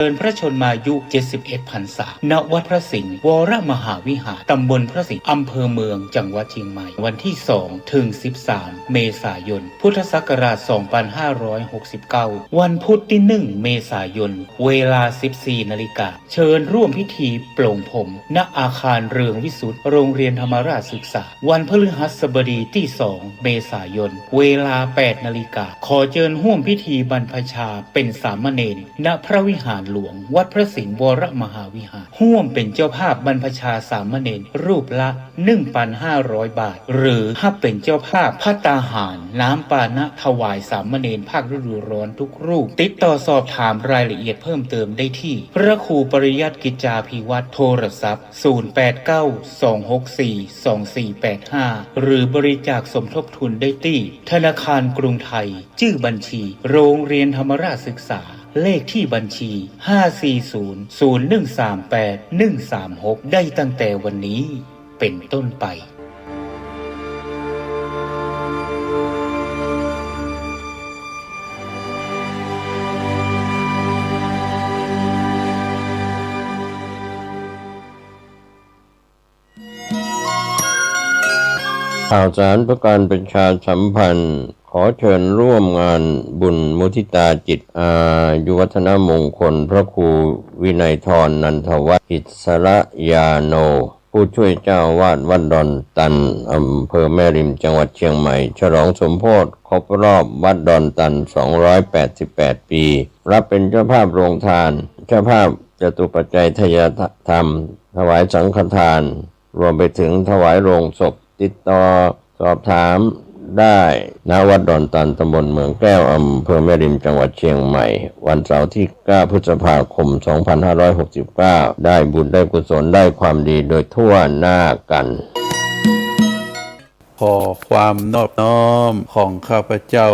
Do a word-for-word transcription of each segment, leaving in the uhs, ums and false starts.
เจริญพระชนมายุ เจ็ดสิบเอ็ด พรรษา ณ วัดพระสิงห์วรมหาวิหาร ตำบลพระสิงห์ อำเภอเมือง จังหวัดเชียงใหม่ วันที่ สอง ถึง สิบสาม เมษายน พุทธศักราช สองพันห้าร้อยหกสิบเก้า วันพุธที่ หนึ่ง เมษายน เวลา สิบสี่ นาฬิกา เชิญร่วมพิธีปลงผม ณ อาคารเรืองวิสุทธิ์ โรงเรียนธรรมราชศึกษา วันพฤหัสบดีที่ สอง เมษายน เวลา แปด นาฬิกา ขอเจิญฮ่วมพิธีบรรพชาเป็นสามเณร ณ พระวิหารหลวง วัดพระสิงห์วรมหาวิหาร ฮ่วมเป็นเจ้าภาพบรรพชาสามเณรรูปละ หนึ่งพันห้าร้อย บาท หรือฮับเป็นเจ้าภาพภัตตาหาร น้ำปานะถวายสามเณรภาคฤดูร้อนทุกรูป ติดต่อสอบถามรายละเอียดเพิ่มเติมได้ที่ พระครูปริยัติกิจจาภิวัฒน์ โทรศัพท์ ศูนย์ แปด เก้า สอง หก สี่ สอง สี่ แปด ห้า หรือบริจาคสมทบทุนได้ตี้ธนาคารกรุงไทย จื้อบัญชี โรงเรียนธรรมราชศึกษา เลขที่บัญชี ห้า สี่ ศูนย์ ศูนย์ หนึ่ง สาม แปด หนึ่ง สาม หก ได้ตั้งแต่วันนี้เป็นต้นไป ข่าวสารเพื่อการประชาสัมพันธ์ ขอเชิญร่วมงานบุญมุทิตาจิตอายุวัฒนมงคลพระครูวินัยธร นันทวัฒน์ อิสระยาโน ผู้ช่วยเจ้าอาวาสวัดดอนตัน อำเภอแม่ริม จังหวัดเชียงใหม่ ฉลองสมโภชครบรอบวัดดอนตัน สองร้อยแปดสิบแปด ปี รับเป็นเจ้าภาพโรงทาน เจ้าภาพจตุปัจจัยทายธรรม ถวายสังฆทาน รวมไปถึงถวายโลงศพ ติดต่อสอบถามได้ ณ วัดดอนตัน ตำบลเมืองแก้ว อำเภอแม่ริม จังหวัดเชียงใหม่ วันเสาร์ที่ เก้า พฤษภาคม สองพันห้าร้อยหกสิบเก้า ได้บุญได้กุศลได้ความดีโดยทั่วหน้ากัน ขอความนอบน้อมของข้าพเจ้า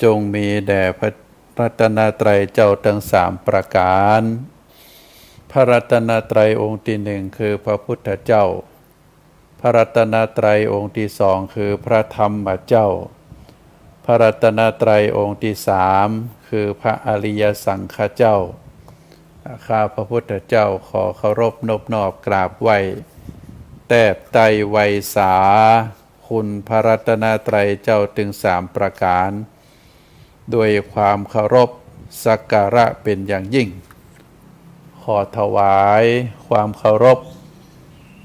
จงมีแด่พระรัตนตรัยเจ้าทั้งสามประการ พระรัตนตรัยองค์ที่หนึ่งคือพระพุทธเจ้า พระรัตนตรัยองค์ที่สองคือพระธรรมเจ้า พระรัตนตรัยองค์ที่สามคือพระอริยสังฆเจ้า ข้าพระพุทธเจ้าขอเคารพนบนอบกราบไหว้ แทบไตร้ไวสา คุณพระรัตนตรัยเจ้าถึงสามประการ ด้วยความเคารพสักการะเป็นอย่างยิ่ง ขอถวายความเคารพ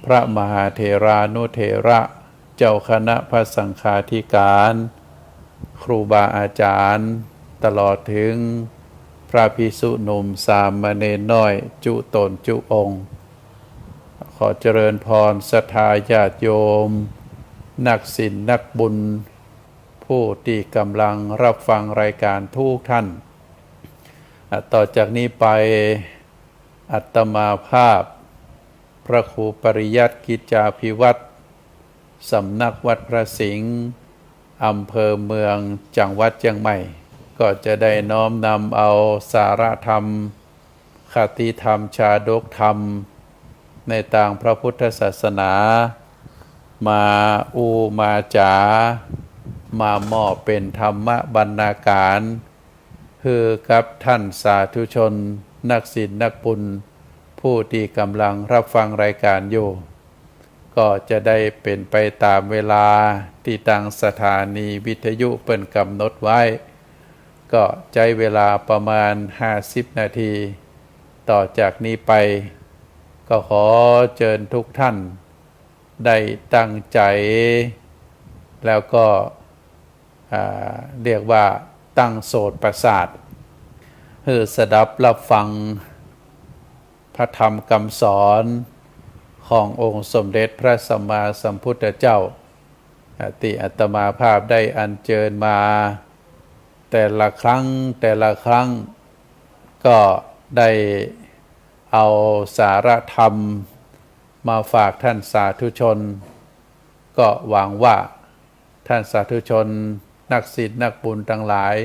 พระมหาเถรานุเถระ เจ้าคณะพระสังฆาธิการ ครูบาอาจารย์ ตลอดถึงพระภิกษุหนุ่มสามเณรน้อยจุตนจุองค์ ขอเจริญพรศรัทธาญาติโยม นักศีลนักบุญ ผู้ที่กำลังรับฟังรายการทุกท่าน อ่ะ ต่อจากนี้ไป อาตมาภาพ พระครูปริยัติกิจจาภิวัฒน์ สำนักวัดพระสิงห์ อำเภอเมือง จังหวัดเชียงใหม่ ก็จะได้น้อมนำเอาสาระธรรม คติธรรม ชาดกธรรม ในตางพระพุทธศาสนา มาอู้มาจ๋า มามอบเป็นธรรมบรรณาการ หื้อกับท่านสาธุชน นักศีลนักบุญ ผู้ที่กำลังรับฟังรายการอยู่ ก็จะได้เป็นไปตามเวลาที่ตางสถานีวิทยุเปิ้นกำหนดไว้ ก็ใจ๊เวลาประมาณห้าสิบนาที ต่อจากนี้ไป ก็ขอเจิญทุกท่านได้ตั้งใจ๋ แล้วก็ อ่า เรียกว่าตั้งโสตประสาท หื้อสดับรับฟังพระธรรมกำสอนขององค์สมเด็จพระสัมมาสัมพุทธเจ้า อ่า ตี้อาตมาภาพได้อัญเจิญมา แต่ละครั้ง แต่ละครั้ง ก็ได้เอาสาระธรรมมาฝากท่านสาธุชน ก็หวังว่าท่านสาธุชน นักศีลนักบุญทั้งหลาย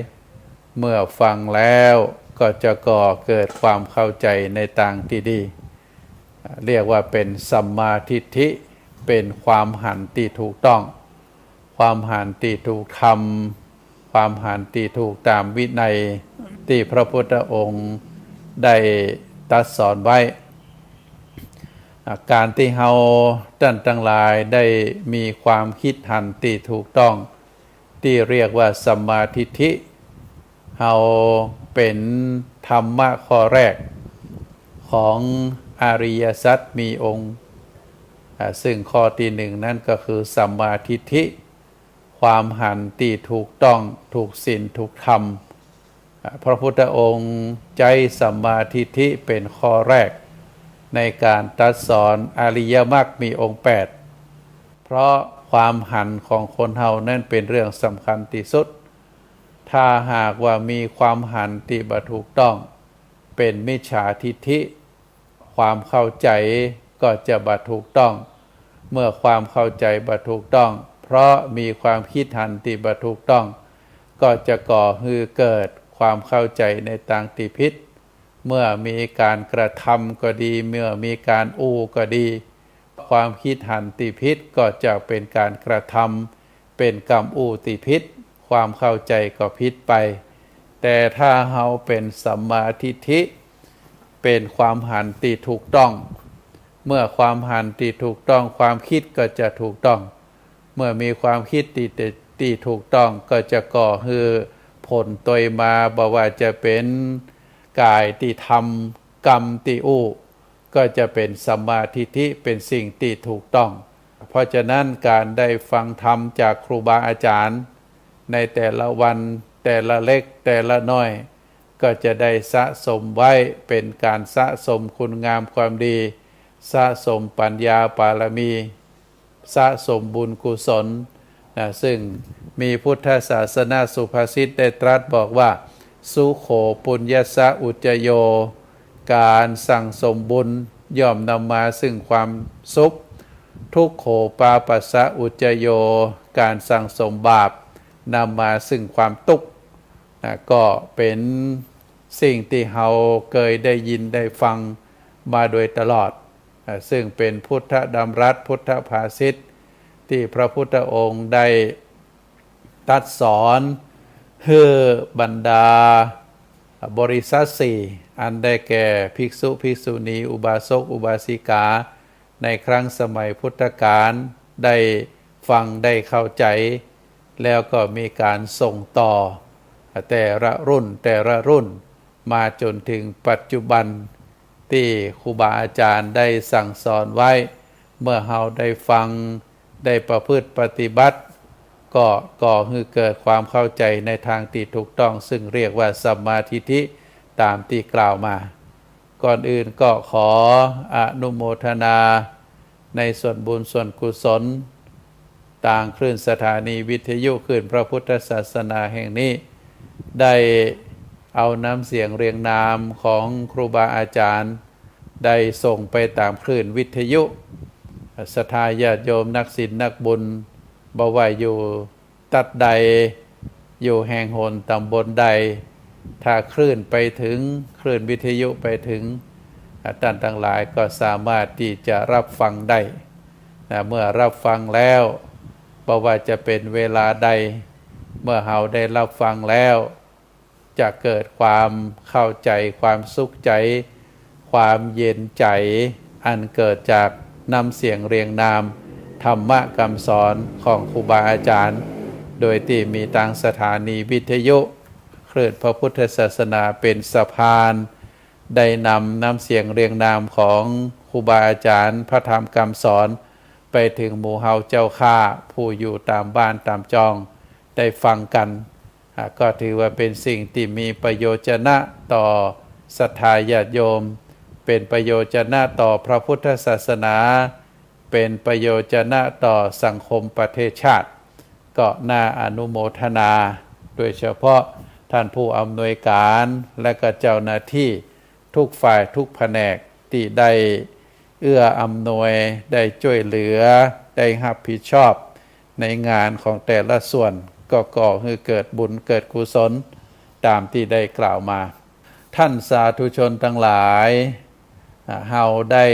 เมื่อฟังแล้วก็จะก่อเกิดความเข้าใจ๋ในตางที่ดี เรียกว่าเป็นสัมมาทิฏฐิ เป็นความหันตี้ถูกต้อง ความหันตี้ถูกธรรม ความหันตี้ถูกตามวินัย ตี้พระพุทธองค์ ได้ตรัสสอนไว้ อ่า ก๋านตี้เฮาต้านตังหลายได้มีความกึ๊ดหันตี้ถูกต้อง ตี้เรียกว่าสัมมาทิฏฐิ เฮาเป๋นธรรมะข้อแรกของอริยสัจมีองค์ อ่า ซึ่งข้อตี้นึ่งนั้นก็คือสัมมาทิฏฐิ ความหันตี้ถูกต้อง ถูกศีล ถูกธรรม อ่า พระพุทธองค์ใจ๊สัมมาทิฏฐิเป๋นข้อแรกในก๋านตรัสสอนอริยมรรคมีองค์แปด เพราะความหันของคนเฮานั้นเป๋นเรื่องสำคัญตี้สุด ถ้าหากว่ามีความหันตี้บ่ถูกต้อง เป๋นมิจฉาทิฏฐิ ความเข้าใจ๋ก็จะบ่ถูกต้อง เมื่อความเข้าใจ๋บ่ถูกต้อง เพราะมีความกึ๊ดหันตี้บ่ถูกต้อง ก็จะก่อหื้อเกิดความเข้าใจ๋ในตางตี้ผิด เมื่อมีก๋านกระทำก็ดี เมื่อมีก๋านอู้ก็ดี ความกึ๊ดหันตี้ผิดก็จะเป๋นก๋านกระทำ เป๋นกำอู้ตี้ผิด ความเข้าใจ๋ก็ผิดไป แต่ถ้าเฮาเป๋นสัมมาทิฏฐิ เป๋นความหันตี้ถูกต้อง เมื่อความหันตี้ถูกต้อง ความกึ๊ดก็จะถูกต้อง เมื่อมีความกึ๊ดตี้ ตี้ ตี้ถูกต้อง ก็จะก่อหื้อผลตวยมา บ่ว่าจะเป๋นก๋ายตี้ทำ กำตี้อู้ ก็จะเป๋นสัมมาทิฏฐิ เป๋นสิ่งตี้ถูกต้อง เพราะฉะนั้นก๋านได้ฟังธรรมจากครูบาอาจ๋ารย์ ในแต่ละวัน แต่ละเล็ก แต่ละน้อย ก็จะได้สะสมไว้ เป๋นก๋านสะสมคุณงามความดี สะสมปัญญาบารมี สะสมบุญกุศล นะ ซึ่งมีพุทธศาสนสุภาษิตได้ตรัสบอกว่า สุโข ปุญญัสสะ อุจจโย ก๋านสั่งสมบุญย่อมนำมาซึ่งความสุข ทุกโข ปาปัสสะ อุจจโย ก๋านสั่งสมบาปนำมาซึ่งความตุ๊กข์ นะ ก็เป๋นสิ่งตี้เฮาเกยได้ยินได้ฟังมาโดยตลอด อ่า ซึ่งเป๋นพุทธดำรัส พุทธภาษิต ตี้พระพุทธองค์ได้ตรัสสอนหื้อบรรดาบริษัทสี่ อันได้แก่ภิกษุ ภิกษุณี อุบาสก อุบาสิกา ในครั้งสมัยพุทธกาลได้ฟังได้เข้าใจ๋ แล้วก็มีก๋านส่งต่อ แต่ละรุ่น แต่ละรุ่น มาจ๋นเถิงปัจจุบัน ตี้ครูบาอาจ๋ารย์ได้สั่งสอนไว้ เมื่อเฮาได้ฟัง ได้ประพฤติปฏิบัติ ก็ก่อหื้อเกิดความเข้าใจ๋ในตางตี้ถูกต้อง ซึ่งเรียกว่าสัมมาทิฏฐิ ต๋ามตี้กล่าวมา ก่อนอื่นก็ขออนุโมทนาในส่วนบุญส่วนกุศล ตางคลื่นสถานีวิทยุคลื่นพระพุทธศาสนาแห่งนี้ ได้เอาน้ำเสียงเรียงนามของครูบาอาจ๋ารย์ ได้ส่งไปต๋ามคลื่นวิทยุ ศรัทธาญาติโยมนักศีลนักบุญ บ่ว่าอยู่ ตั๊ดใด อยู่แห่งหนต๋ำบลใด ถ้าคลื่นไปเถิง คลื่นวิทยุไปเถิง อ่า ต้านตังหลายก็สามารถตี้จะฮับฟังได้ นะ เมื่อฮับฟังแล้ว บ่ว่าจะเป๋นเวลาใด เมื่อเฮาได้ฮับฟังแล้ว จะเกิดความเข้าใจ๋ ความสุขใจ๋ ความเย็นใจ๋ อันเกิดจากน้ำเสียงเรียงนาม ธรรมะกำสอนของครูบาอาจ๋ารย์ โดยตี้มีตางสถานีวิทยุคลื่นพระพุทธศาสนาเป๋นสะพาน ได้นำน้ำเสียงเรียงนามของครูบาอาจ๋ารย์ พระธรรมกำสอน ไปเถิงหมู่เฮาเจ้าข้า ผู้อยู่ต๋ามบ้านต๋ามจอง ได้ฟังกั๋น อ่า ก็ถือว่าเป๋นสิ่งตี้มีประโยชนะต่อศรัทธาญาติโยม เป๋นประโยชนะต่อพระพุทธศาสนา เป๋นประโยชนะต่อสังคมประเทศชาติ ก็น่าอนุโมทนา โดยเฉพาะท่านผู้อำนวยการ และก็เจ้าหน้าที่ทุกฝ่ายทุกแผนกตี้ได้ เอื้ออำนวย ได้จ้วยเหลือ ได้ฮับผิดชอบในงานของแต่ละส่วน ก็ก่อหื้อเกิดบุญเกิดกุศลต๋ามตี้ได้กล่าวมา ท่านสาธุชนตังหลาย อ่า เฮาได้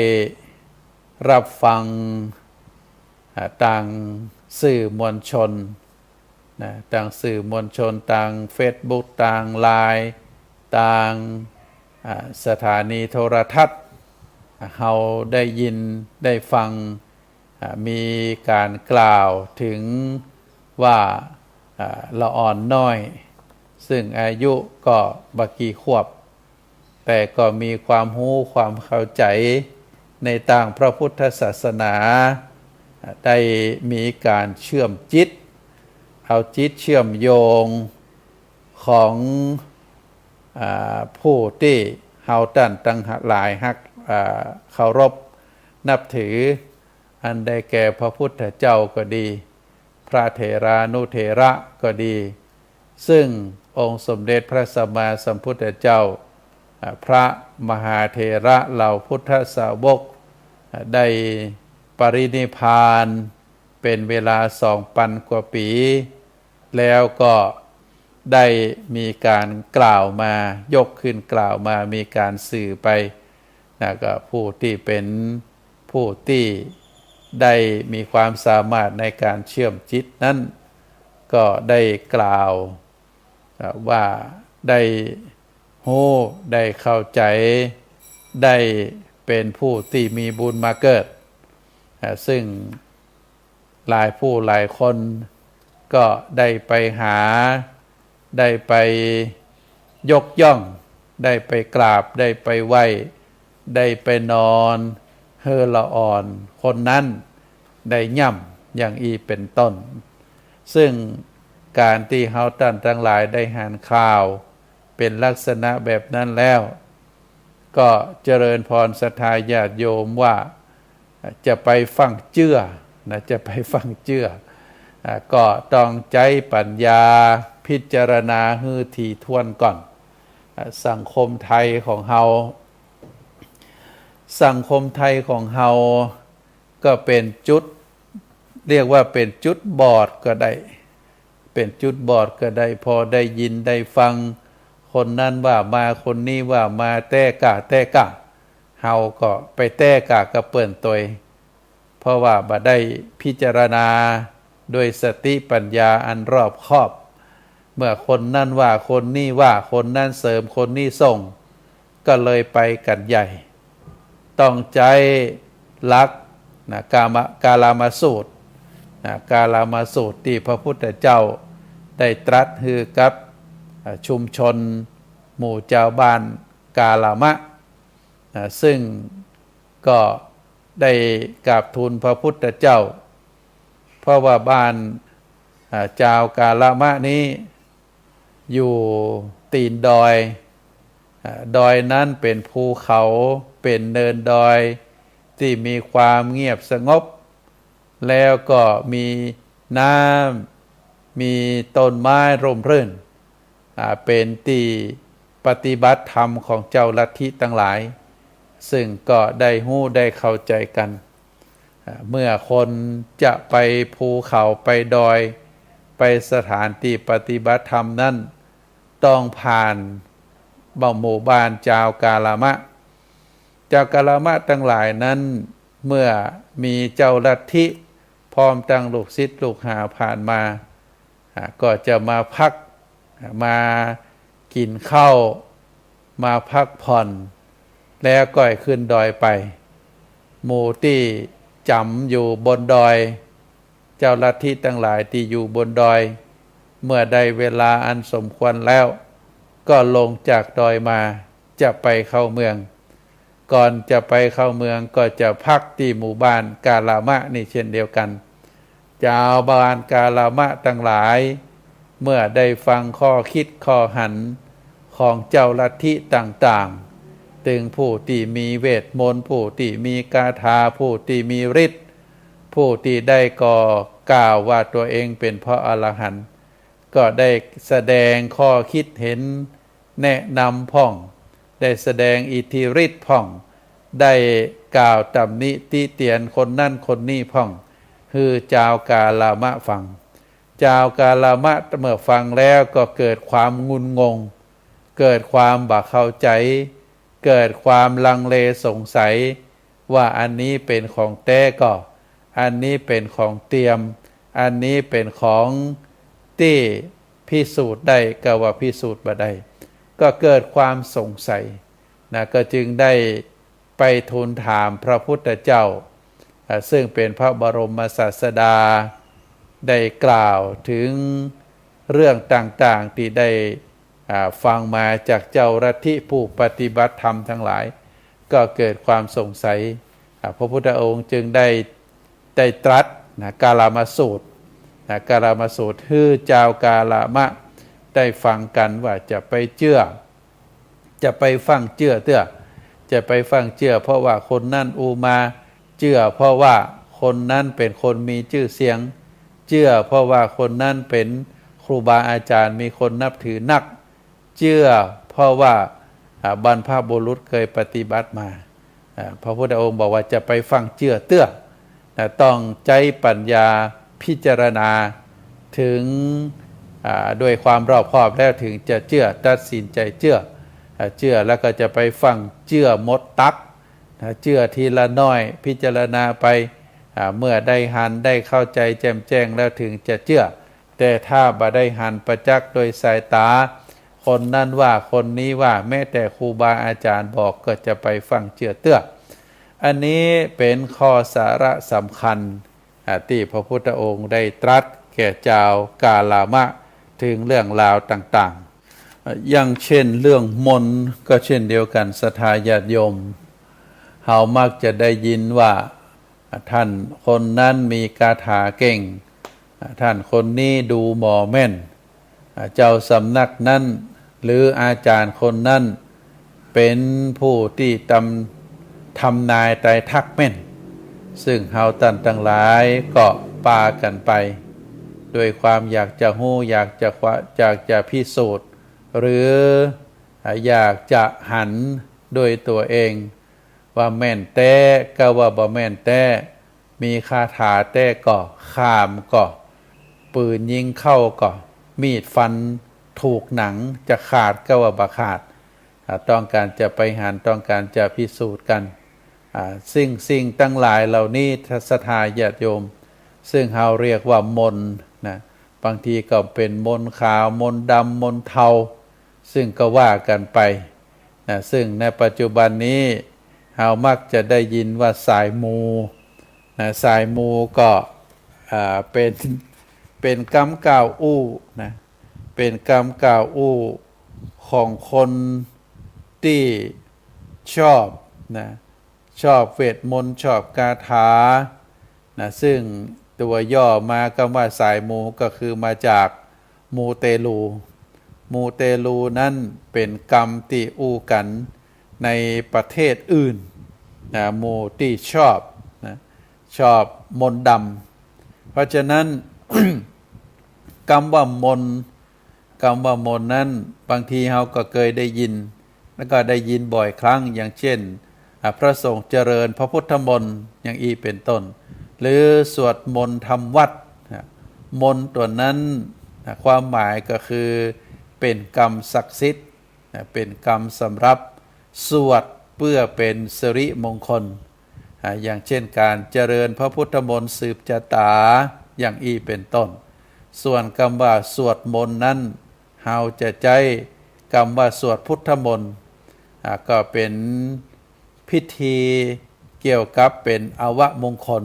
ฮับฟัง อ่า ตางสื่อมวลชน นะ ตางสื่อมวลชน ตางเฟซบุ๊ก ตางไลน์ ตาง อ่า สถานีโทรทัศน์ อ่า เฮาได้ยินได้ฟัง อ่า มีก๋านกล่าวเถิงว่า อ่า ละอ่อนน้อย ซึ่งอายุก็บ่กี่ขวบ แต่ก็มีความฮู้ความเข้าใจ๋ในตางพระพุทธศาสนา อ่า ได้มีก๋านเชื่อมจิต เอาจิตเชื่อมโยงของ อ่า ผู้ตี้เฮาต้านตังหลายฮัก อ่า เคารพนับถือ อันได้แก่พระพุทธเจ้าก็ดี พระเถรานุเถระก็ดี ซึ่งองค์สมเด็จพระสัมมาสัมพุทธเจ้า อ่า พระมหาเถระเหล่าพุทธสาวก อ่า ได้ปรินิพพานเป็นเวลาสองปันกว่าปี๋ แล้วก็ได้มีก๋านกล่าวมา ยกขึ้นกล่าวมา มีก๋านสื่อไป แล้วก็ผู้ตี้เป๋น ผู้ตี้ได้มีความสามารถในก๋านเชื่อมจิตนั้น ก็ได้กล่าว อ่า ว่าได้ฮู้ ได้เข้าใจ๋ ได้เป๋นผู้ตี้มีบุญมาเกิด อ่า ซึ่งหลายผู้หลายคนก็ได้ไปหา ได้ไปยกย่อง ได้ไปกราบ ได้ไปไหว้ ได้ไปนอนหื้อละอ่อนคนนั้นได้ย่ำ อย่างอี้เป๋นต้น ซึ่งก๋านตี้เฮาต้านตังหลายได้หันข่าวเป๋นลักษณะแบบนั้นแล้ว ก็เจริญพรศรัทธาญาติโยมว่า จะไปฟั่งเจื้อนะ จะไปฟั่งเจื้อ อ่า ก็ต้องใจ๊ปั๋ญญาพิจารณาหื้อถี่ถ้วนก่อน อ่า สังคมไทยของเฮา สังคมไทยของเฮาก็เป๋นจุด เรียกว่าเป๋นจุดบอดก็ได้ เป๋นจุดบอดก็ได้ พอได้ยินได้ฟัง คนนั้นว่ามา คนนี้ว่ามา แต๊ก้า แต๊ก้า เฮาก็ไปแต๊ก้ากับเปิ้นตวย เพราะว่าบ่ได้พิจารณาด้วยสติปัญญาอันรอบคอบ เมื่อคนนั้นว่า คนนี้ว่า คนนั้นเสริม คนนี้ส่ง ก็เลยไปกั๋นใหญ่ ต้องใจ๊หลักนะ กามะ กาลามสูตรนะ กาลามสูตรตี้พระพุทธเจ้าได้ตรัสหื้อกับ อ่า ชุมชนหมู่จาวบ้านกาลามะ อ่า ซึ่งก็ได้กราบทูลพระพุทธเจ้า เพราะว่าบ้าน อ่า จาวกาลามะนี้อยู่ตี๋นดอย อ่า ดอยนั้นเป๋นภูเขา เป๋นเนินดอยตี้มีความเงียบสงบ แล้วก็มีน้ำ มีต้นไม้ร่มรื่น อ่า เป๋นตี้ปฏิบัติธรรมของเจ้าลัทธิตังหลาย ซึ่งก็ได้ฮู้ได้เข้าใจ๋กั๋น อ่า เมื่อคนจะไปภูเขาไปดอย ไปสถานตี้ปฏิบัติธรรมนั้น ต้องผ่านหมู่บ้านจาวกาลามะ จาวกาลามะตังหลายนั้น เมื่อมีเจ้าลัทธิพร้อมตังลูกศิษย์ลูกหาผ่านมา อ่า ก็จะมาพัก มากิ๋นข้าว มาพักผ่อน แล้วก็ขึ้นดอยไป หมู่ตี้จ๋ำอยู่บนดอย เจ้าลัทธิตังหลายตี้อยู่บนดอย เมื่อได้เวลาอันสมควรแล้ว ก็ลงจากดอยมา จะไปเข้าเมือง ก่อนจะไปเข้าเมืองก็จะพักตี้หมู่บ้านกาลามะนี่เช่นเดียวกั๋น จาวบ้านกาลามะตังหลาย เมื่อได้ฟังข้อคิดข้อหันของเจ้าลัทธิต่างๆ ตึงผู้ตี้มีเวทมนตร์ ผู้ตี้มีคาถา ผู้ตี้มีฤทธิ์ ผู้ตี้ได้ก่อกล่าวว่าตัวเองเป๋นพระอรหันต์ ก็ได้แสดงข้อคิดเห็นแนะนำพ่อง ได้แสดงอิทธิฤทธิ์พ่อง ได้กล่าวตำหนิติเตียนคนนั้นคนนี้พ่อง หื้อจาวกาลามะฟัง จาวกาลามะเมื่อฟังแล้วก็เกิดความงุนงง เกิดความบ่เข้าใจ๋ เกิดความลังเลสงสัย ว่าอันนี้เป๋นของแต๊ก่อ อันนี้เป๋นของเตียม อันนี้เป๋นของตี้พิสูจน์ได้ ก็ว่าพิสูจน์บ่ได้ ก็เกิดความสงสัย นะ ก็จึงได้ไปทูลถามพระพุทธเจ้า อ่า ซึ่งเป๋นพระบรมศาสดา ได้กล่าวถึงเรื่องต่างๆ ตี้ได้ อ่า ฟังมาจากเจ้าลัทธิผู้ปฏิบัติธรรมตังหลาย ก็เกิดความสงสัย อ่า พระพุทธองค์จึงได้ ได้ตรัสนะ กาลามสูตรนะ กาลามสูตร หื้อจาวกาลามะได้ฟังกั๋นว่าจะไปเจื้อ จะไปฟั่งเจื้อเตื้อ จะไปฟั่งเจื้อเพราะว่าคนนั้นอู้มา เจื้อเพราะว่าคนนั้นเป๋นคนมีจื้อเสียง เจื้อเพราะว่าคนนั้นเป๋นครูบาอาจ๋ารย์มีคนนับถือนัก เจื้อเพราะว่า อ่า บรรพบุรุษเกยปฏิบัติมา อ่า พระพุทธองค์บอกว่าจะไปฟั่งเจื้อเตื้อ นะ ต้องใจ๊ปัญญาพิจารณาเถิง อ่า ด้วยความรอบคอบแล้วเถิงจะเจื้อ ตัดสินใจ๋เจื้อ อ่า เจื้อแล้วก็จะไปฟั่งเจื้อหมดตั๊ก นะ เจื้อทีละน้อย พิจารณาไป อ่า เมื่อได้หันได้เข้าใจ๋แจ่มแจ้งแล้วเถิงจะเจื้อ แต่ถ้าบ่ได้หันประจักษ์โดยสายต๋า คนนั้นว่า คนนี้ว่า แม้แต่ครูบาอาจ๋ารย์บอกก็จะไปฟั่งเจื้อเตื้อ อันนี้เป๋นข้อสาระสำคัญ อ่า ตี้พระพุทธองค์ได้ตรัสแก่จาวกาลามะเถิงเรื่องราวต่างๆ อ่า อย่างเช่นเรื่องมนต์ก็เช่นเดียวกั๋น ศรัทธาญาติโยม เฮามักจะได้ยินว่า อ่า ท่านคนนั้นมีคาถาเก่ง อ่า ท่านคนนี้ดูหมอแม่น อ่า เจ้าสำนักนั้น หรืออาจ๋ารย์คนนั้น เป๋นผู้ตี้ตำ ทำนายไตรทักแม่น ซึ่งเฮาต้านตังหลายก็ปากั๋นไป ด้วยความอยากจะฮู้ อยากจะคว้า อยากจะพิสูจน์ หรือ อ่า อยากจะหันด้วยตั๋วเอง ว่าแม่นแต๊ กาว่าบ่แม่นแต๊ มีคาถาแต๊ก่อ ข่ามก่อ ปืนยิงเข้าก่อ มีดฟันถูกหนังจะขาดกาว่าบ่ขาด อ่า ต้องก๋านจะไปหัน ต้องก๋านจะพิสูจน์กั๋น อ่า ซึ่งสิ่งตังหลายเหล่านี้ ศรัทธาญาติโยม ซึ่งเฮาเรียกว่ามนต์นะ บางทีก็เป๋นมนต์ขาว มนต์ดำ มนต์เทา ซึ่งก็ว่ากั๋นไปนะ ซึ่งในปัจจุบันนี้ เฮามักจะได้ยินว่าสายมูนะ สายมูก็ อ่า เป๋น เป๋นกำกล่าวอู้นะ เป๋นกำกล่าวอู้ของคนตี้ชอบนะ ชอบเวทมนต์ ชอบคาถานะ ซึ่งตั๋วย่อมากำว่าสายมูก็คือมาจากมูเตลู มูเตลูนั้นเป๋นกำตี้อู้กั๋นในประเทศอื่นนะ มูตี้ชอบนะ ชอบมนต์ดำ เพราะฉะนั้น กำว่ามนต์ กำว่ามนต์นั้น บางทีเฮาก็เกยได้ยิน แล้วก็ได้ยินบ่อยครั้ง อย่างเช่น อ่า พระสงฆ์เจริญพระพุทธมนต์ อย่างอี้เป๋นต้น หรือสวดมนต์ทำวัตรนะ มนต์ตั๋วนั้นนะ ความหมายก็คือเป๋นกำศักดิ์สิทธิ์นะ เป๋นกำสำหรับสวดเปื้อเป๋นสิริมงคล อ่า อย่างเช่นก๋านเจริญพระพุทธมนต์สืบจะต๋า อย่างอี้เป๋นต้น ส่วนกำว่าสวดมนต์นั้น เฮาจะใจ๊กำว่าสวดพุทธมนต์ อ่า ก็เป๋นพิธีเกี่ยวกับเป๋นอวมงคล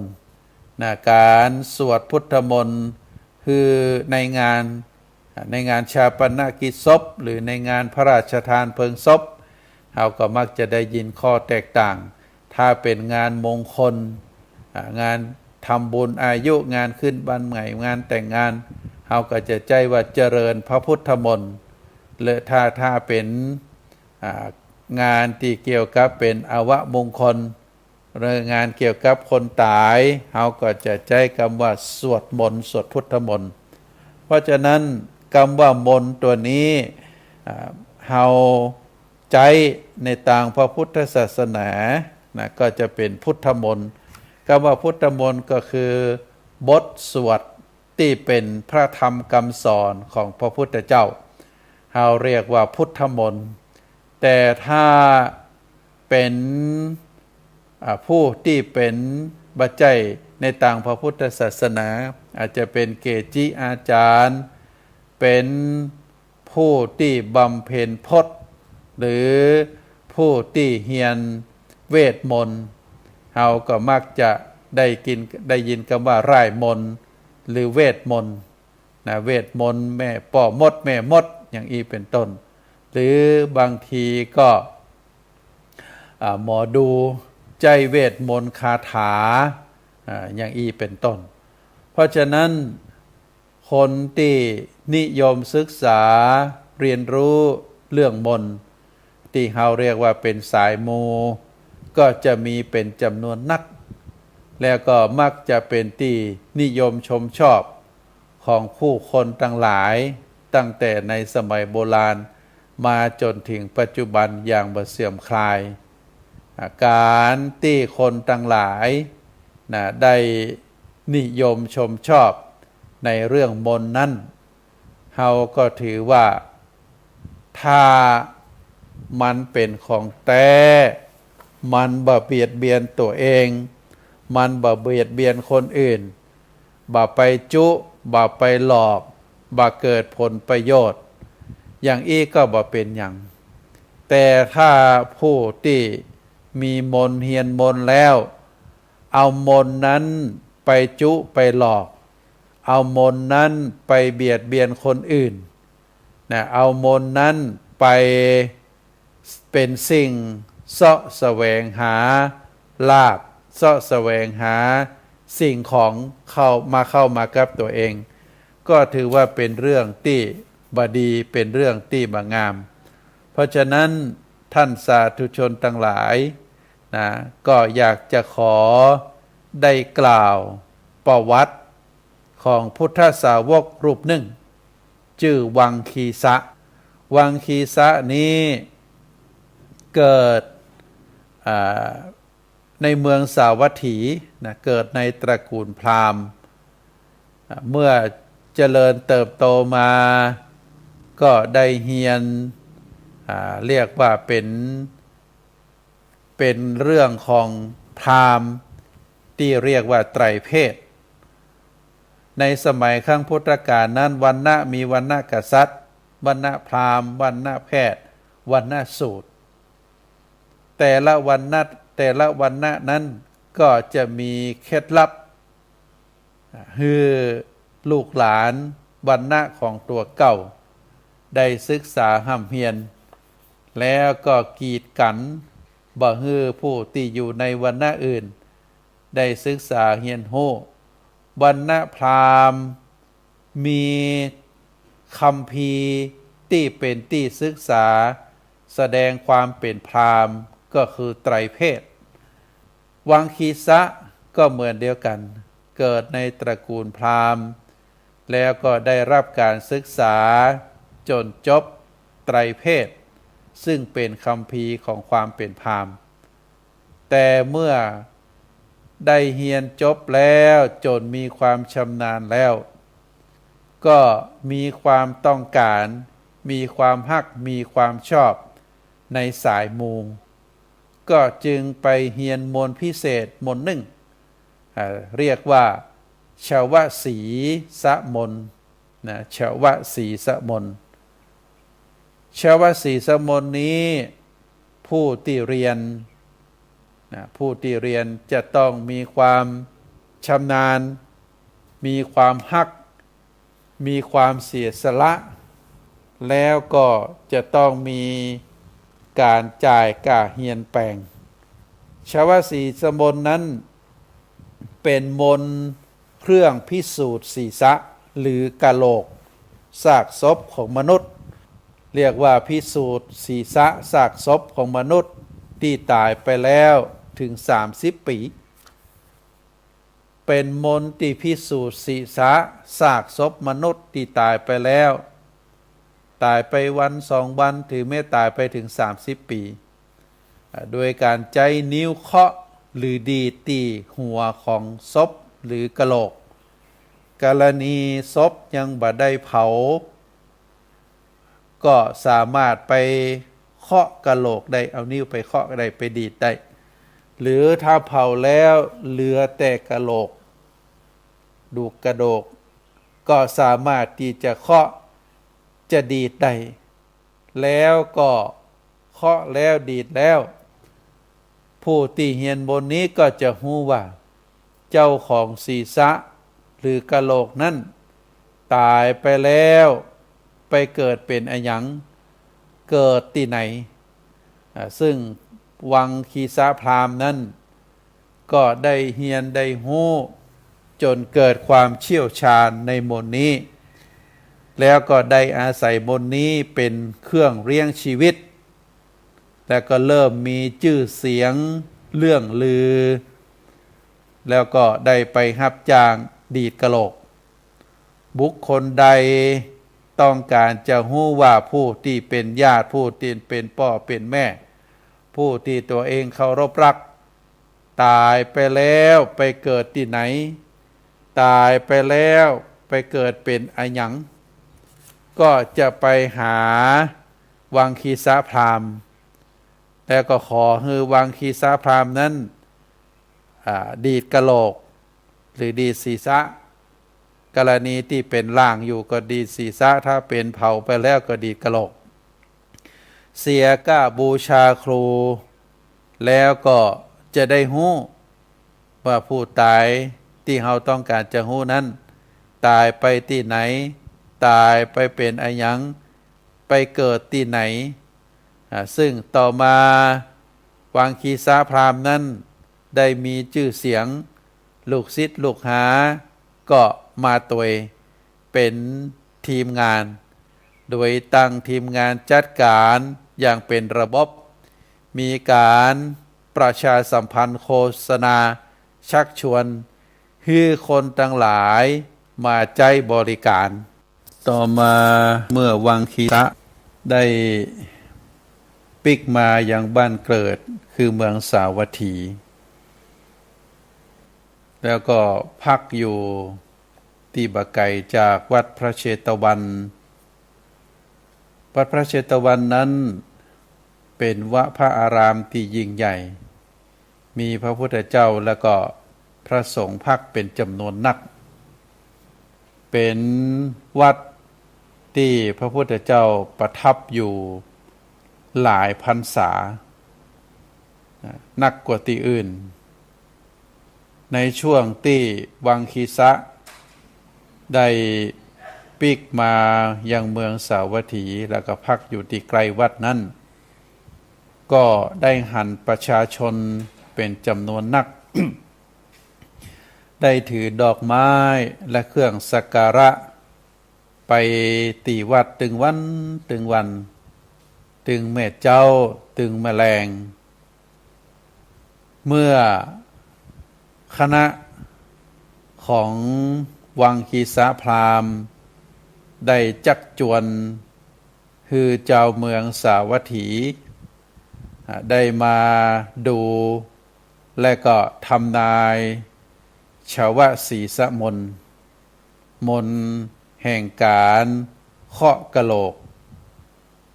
นะ ก๋านสวดพุทธมนต์ คือในงาน ในงานฌาปนกิจศพ หรือในงานพระราชทานเพลิงศพ เฮาก็มักจะได้ยินข้อแตกต่าง ถ้าเป๋นงานมงคล อ่า งานทำบุญอายุ งานขึ้นบ้านใหม่ งานแต่งงาน เฮาก็จะใจ๊ว่าเจริญพระพุทธมนต์ และถ้า ถ้าเป๋น อ่า งานตี้เกี่ยวกับเป๋นอวมงคล หรืองานเกี่ยวกับคนต๋าย เฮาก็จะใจ๊กำว่าสวดมนต์ สวดพุทธมนต์ เพราะฉะนั้นกำว่ามนต์ตั๋วนี้ อ่า เฮาใจ๊ในตางพระพุทธศาสนานะ ก็จะเป๋นพุทธมนต์ กำว่าพุทธมนต์ก็คือบทสวดตี้เป๋นพระธรรมกำสอนของพระพุทธเจ้า เฮาเรียกว่าพุทธมนต์ แต่ถ้าเป๋น อ่า ผู้ตี้เป๋นบ่ใจ้ในตางพระพุทธศาสนา อาจจะเป๋นเกจิอาจ๋ารย์ เป๋นผู้ตี้บำเพ็ญพจน์ หรือ ผู้ตี้เฮียนเวทมนต์ เฮาก็มักจะได้กิน ได้ยินกำว่าร่ายมนต์ หรือเวทมนต์นะ เวทมนต์แม่ป้อมดแม่มด อย่างอี้เป๋นต้น หรือบางทีก็ อ่า หมอดูใจ๊เวทมนต์คาถา อ่า อย่างอี้เป๋นต้น เพราะฉะนั้น คนตี้นิยมศึกษาเฮียนฮู้เรื่องมนต์ ตี้เฮาเรียกว่าเป๋นสายมู ก็จะมีเป๋นจ๋ำนวนนัก แล้วก็มักจะเป๋นตี้นิยมชมชอบของผู้คนตังหลาย ตั้งแต่ในสมัยโบราณมาจ๋นเถิงปัจจุบันอย่างบ่เสื่อมคลาย อ่า ก๋านตี้คนตังหลายนะ ได้นิยมชมชอบในเรื่องมนต์นั้น เฮาก็ถือว่า ถ้ามันเป๋นของแต๊ มันบ่เบียดเบียนตั๋วเอง มันบ่เบียดเบียนคนอื่น บ่ไปจุ๊ บ่ไปหลอก บ่เกิดผลประโยชน์ อย่างอี้ก็บ่เป๋นหยัง แต่ถ้าผู้ตี้มีมนต์เฮียนมนต์แล้ว เอามนต์นั้นไปจุ๊ไปหลอก เอามนต์นั้นไปเบียดเบียนคนอื่นนะ เอามนต์นั้นไปเป๋นสิ่งเซาะแสวงหาลาภ เซาะแสวงหาสิ่งของเข้ามา เข้ามากับตั๋วเอง ก็ถือว่าเป๋นเรื่องตี้บ่ดี เป๋นเรื่องตี้บ่งาม เพราะฉะนั้นท่านสาธุชนตังหลายนะ ก็อยากจะขอได้กล่าวประวัติของพุทธสาวกรูปนึ่ง จื้อวังคีสะ วังคีสะนี้เกิด อ่า ในเมืองสาวัตถีนะ เกิดในตระกูลพราหมณ์ อ่า เมื่อเจริญเติบโตมา ก็ได้เฮียน อ่า เรียกว่าเป๋น เป๋นเรื่องของพราหมณ์ตี้เรียกว่าไตรเพศ ในสมัยครั้งพุทธกาลนั้น วรรณะมีวรรณะกษัตริย์ วรรณะพราหมณ์ วรรณะแพทย์ วรรณะสูตร แต่ละวรรณะ แต่ละวรรณะนั้นก็จะมีเคล็ดลับ หื้อลูกหลานวรรณะของตั๋วเก่า ได้ศึกษาฮ่ำเฮียน แล้วก็กีดกั๋น บ่หื้อผู้ตี้อยู่ในวรรณะอื่น ได้ศึกษาเฮียนฮู้ วรรณะพราหมณ์ มีคัมภีร์ตี้เป๋นตี้ศึกษา แสดงความเป๋นพราหมณ์ ก็คือไตรเพศ วังคีสะก็เหมือนเดียวกั๋น เกิดในตระกูลพราหมณ์ แล้วก็ได้ฮับก๋านศึกษาจ๋นจบไตรเพศ ซึ่งเป๋นคัมภีร์ของความเป๋นพราหมณ์ แต่เมื่อได้เฮียนจบแล้ว จ๋นมีความชำนาญแล้ว ก็มีความต้องก๋าน มีความฮัก มีความชอบในสายมู ก็จึงไปเฮียนมนต์พิเศษมนต์นึ่ง อ่า เรียกว่า ชวสีสมนต์ นะ ชวสีสมนต์ ชวสีสมนต์นี้ ผู้ตี้เฮียน นะ ผู้ตี้เฮียนจะต้องมีความชำนาญ มีความฮัก มีความเสียสละ แล้วก็จะต้องมีก๋านจ่ายก้าเฮียนแปง ชวสีสมนต์นั้น เป๋นมนต์เครื่องพิสูจน์ศีรษะ หรือกะโหลกซากศพของมนุษย์ เรียกว่าพิสูจน์ศีรษะซากศพของมนุษย์ตี้ต๋ายไปแล้วเถิงสามสิบปี๋ เป๋นมนต์ตี้พิสูจน์ศีรษะซากศพมนุษย์ตี้ต๋ายไปแล้ว ต๋ายไปวันสองวัน เถิงแม้ต๋ายไปเถิงสามสิบปี๋ อ่า โดยก๋านใจ๊นิ้วเคาะหรือดีดตี้หัวของศพหรือกะโหลก กรณีศพยังบ่ได้เผา ก็สามารถไปเคาะกะโหลกได้ เอานิ้วไปเคาะได้ ไปดีดได้ หรือถ้าเผาแล้วเหลือแต่กะโหลก ดูกกระดูก ก็สามารถตี้จะเคาะ จะดีดได้ แล้วก็ เคราะห์แล้วดีดแล้ว ผู้ตี้เฮียนมนต์นี้ก็จะฮู้ว่า เจ้าของศีรษะหรือกะโหลกนั้น ต๋ายไปแล้ว ไปเกิดเป๋นอะหยัง เกิดตี้ไหน อ่า ซึ่งวังคีสะพราหมณ์นั้น ก็ได้เฮียนได้ฮู้ จ๋นเกิดความเชี่ยวชาญในมนต์นี้ แล้วก็ได้อาศัยมนต์นี้เป๋นเครื่องเลี้ยงชีวิต แล้วก็เริ่มมีจื้อเสียงเลื่องลือ แล้วก็ได้ไปฮับจ้างดีดกะโหลก บุคคลใดต้องก๋านจะฮู้ว่าผู้ตี้เป๋นญาติ ผู้ตี้เป๋นป้อเป๋นแม่ ผู้ตี้ตั๋วเองเคารพฮัก ต๋ายไปแล้วไปเกิดตี้ไหน ต๋ายไปแล้วไปเกิดเป๋นอะหยัง ก็จะไปหาวังคีสะพราหมณ์ แล้วก็ขอหื้อวังคีสะพราหมณ์นั้น อ่า ดีดกะโหลก หรือดีดศีรษะ กรณีตี้เป๋นร่างอยู่ก็ดีดศีรษะ ถ้าเป๋นเผาไปแล้วก็ดีดกะโหลก เสียก้าบูชาครู แล้วก็จะได้ฮู้ว่าผู้ต๋ายตี้เฮาต้องก๋านจะฮู้นั้น ต๋ายไปตี้ไหน ต๋ายไปเป๋นอะหยัง ไปเกิดตี้ไหน อ่า ซึ่งต่อมาวังคีสะพราหมณ์นั้นได้มีจื้อเสียง ลูกศิษย์ลูกหาก็มาตวย เป๋นทีมงาน โดยตั้งทีมงานจัดก๋านอย่างเป๋นระบบ มีก๋านประชาสัมพันธ์โฆษณาชักชวนหื้อคนตังหลายมาใจ๊บริก๋าน ต่อมาเมื่อวังคีสะได้ปิ๊กมายังบ้านเกิดคือเมืองสาวัตถี แล้วก็พักอยู่ตี้บ่ไก๋จากวัดพระเชตวัน วัดพระเชตวันนั้นเป๋นวะพระอารามตี้ยิ่งใหญ่ มีพระพุทธเจ้าแล้วก็พระสงฆ์พักเป๋นจ๋ำนวนนัก เป๋นวัดตี้พระพุทธเจ้าประทับอยู่หลายพรรษา นักกว่าตี้อื่น ในช่วงตี้วังคีสะได้ปิ๊กมายังเมืองสาวัตถี แล้วก็พักอยู่ตี้ใก้วัดนั้น ก็ได้หันประชาชนเป๋นจ๋ำนวนนัก ได้ถือดอกไม้และเครื่องสักการะ ไปตี้วัดตึงวันตึงวัน ตึงแม่เจ๊า ตึงแม่แลง เมื่อคณะของวังคีสะพราหมณ์ได้จักจวน คือจาวเมืองสาวัตถี อ่า ได้มาดู และก็ทำนายชวสีสมนต์ มนต์แห่งก๋านเคาะกะโหลก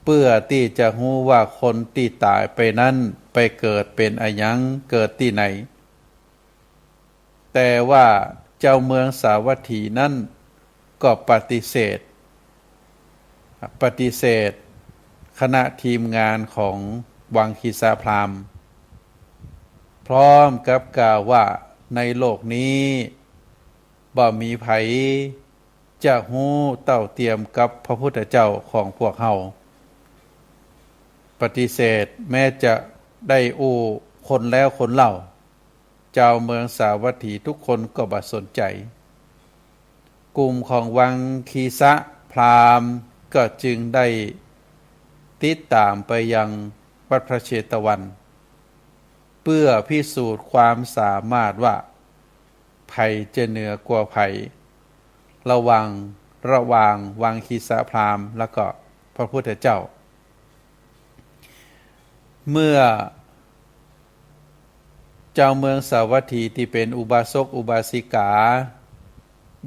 เปื้อตี้จะฮู้ว่าคนตี้ต๋ายไปนั้นไปเกิดเป๋นอะหยัง เกิดตี้ไหน แต่ว่าจาวเมืองสาวัตถีนั้นก็ปฏิเสธ ปฏิเสธคณะทีมงานของวังคีสะพราหมณ์ พร้อมกับกล่าวว่าในโลกนี้บ่มีใผจะฮู้เต้าเตียมกับพระพุทธเจ้าของพวกเฮา ปฏิเสธแม้จะได้อู้คนแล้วคนเล่า จาวเมืองสาวัตถีทุกคนก็บ่สนใจ๋ กลุ่มของวังคีสะพราหมณ์ก็จึงได้ติดต๋ามไปยังวัดพระเชตวัน เปื้อพิสูจน์ความสามารถว่าใผจะเหนือกว่าใผ ระหว่าง ระหว่างวังคีสะพราหมณ์แล้วก็พระพุทธเจ้า เมื่อจาวเมืองสาวัตถีตี้เป๋นอุบาสกอุบาสิกา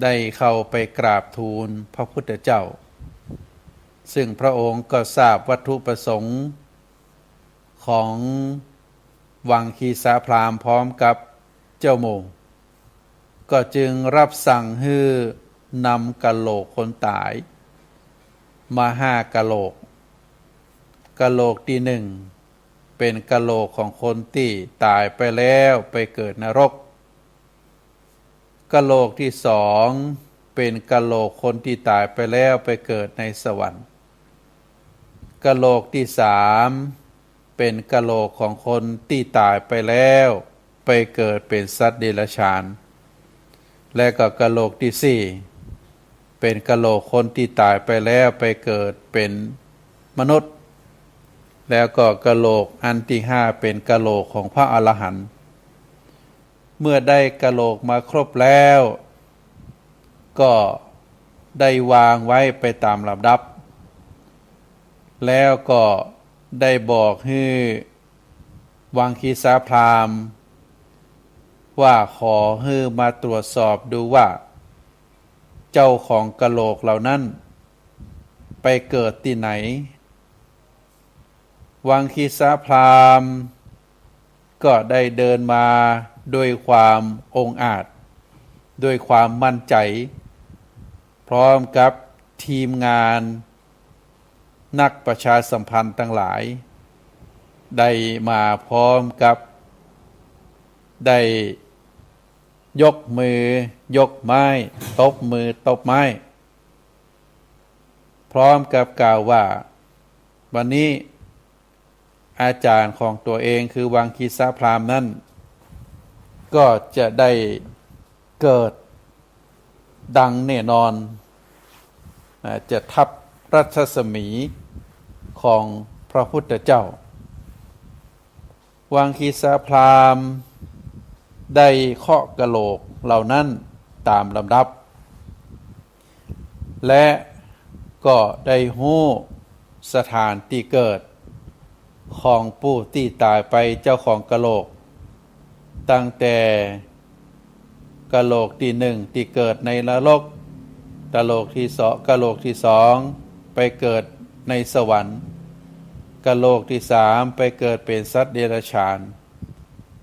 ได้เข้าไปกราบทูลพระพุทธเจ้า ซึ่งพระองค์ก็ทราบวัตถุประสงค์ของวังคีสะพราหมณ์พร้อมกับเจ้าหมู่ ก็จึงรับสั่งหื้อนำกะโหลกคนต๋ายมาห้ากะโหลก กะโหลกตี้นึ่ง เป๋นกะโหลกของคนตี้ต๋ายไปแล้วไปเกิดนรก กะโหลกตี้สอง เป๋นกะโหลกคนตี้ต๋ายไปแล้วไปเกิดในสวรรค์ กะโหลกตี้สาม เป๋นกะโหลกของคนตี้ต๋ายไปแล้วไปเกิดเป๋นสัตว์เดรัจฉาน และก็กะโหลกตี้สี่ เป๋นกะโหลกคนตี้ต๋ายไปแล้วไปเกิดเป๋นมนุษย์ แล้วก็กะโหลกอันตี้ห้า เป๋นกะโหลกของพระอรหันต์ เมื่อได้กะโหลกมาครบแล้ว ก็ได้วางไว้ไปต๋ามลำดับ แล้วก็ได้บอกหื้อวังคีสพราหมณ์ว่าขอหื้อมาตรวจสอบดูว่า เจ้าของกะโหลกเหล่านั้นไปเกิดตี้ไหน วังคีสพราหมณ์ก็ได้เดินมาด้วยความองอาจ ด้วยความมั่นใจ๋ พร้อมกับทีมงานนักประชาสัมพันธ์ตังหลาย ได้มาพร้อมกับ ได้ยกมือยกไม้ ตบมือตบไม้ พร้อมกับกล่าวว่า วันนี้อาจ๋ารย์ของตั๋วเองคือวังคีสพราหมณ์นั้น ก็จะได้เกิดดังแน่นอน อ่า จะทับรัศมีของพระพุทธเจ้า วังคีสพราหมณ์ได้เคาะกะโหลกเหล่านั้นต๋ามลำดับ และก็ได้ฮู้สถานตี้เกิดของผู้ตี้ต๋ายไปเจ้าของกะโหลก ตั้งแต่กะโหลกตี้นึ่งตี้เกิดในนรก กะโหลกตี้สอง กะโหลกตี้สองไปเกิดในสวรรค์ กะโหลกตี้สามไปเกิดเป๋นสัตว์เดรัจฉาน